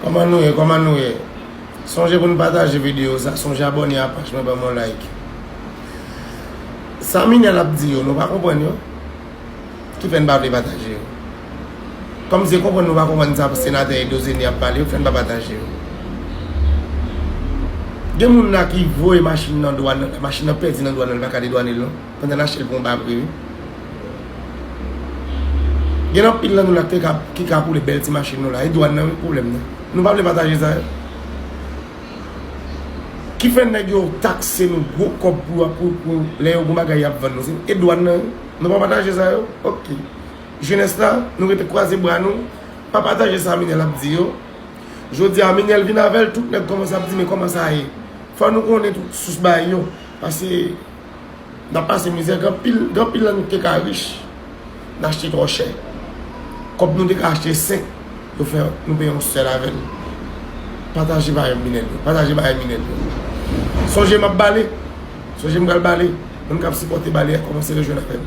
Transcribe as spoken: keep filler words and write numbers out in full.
Kòman nou ye? Kòman nou ye? Sonje pou n pataje videyo sa, sonje abòne a paj mwen, ban m yon like. Sa Minèl ap di yo, nou pa konprann yo? Ki fè n pa vle pataje yo? Kòm se konprann nou pa konprann sa senatè Edo Zeni ap pale yo, fè n pa pataje yo. Gen moun la ki voye machin nan dwàn nan, machin nan pèdi nan dwàn nan, li pa ka dedwane l non. Pandan l achte l pou yon ba pri wi. Gen anpil nan nou la ki ka, ki ka boule bèl ti machin nou la. E dwàn nan wi pwoblèm nan. Nou pa vle pataje sa yo. Ki fè nèg yo takse nou gwo kòb pou, pou, pou lè yo gon bagay y ap vann nou. Se, e dwàn nan wi. Nou pa pataje sa yo? Ok. Jenès la, nou rete kwaze bra nou. Pa pataje sa Minèl ap di yo. Jodi a Minèl vin avè l, tout nèg kòmanse ap di men kòman sa ye. Fò nou konnen tout sous bagay yo. Paske n ap pase mizè, gen anpil, gen anpil nan nou ki te ka rich, n achte twò chè. Kòb nou te ka achte senk, yo fè nou peye yon sèl avè l. Pataje bagay Minèl yo, pataje bagay Minèl yo. Sonje m ap bale, sonje m pral bale, moun k ap sipòte bale a kòmanse rejwenn avè m.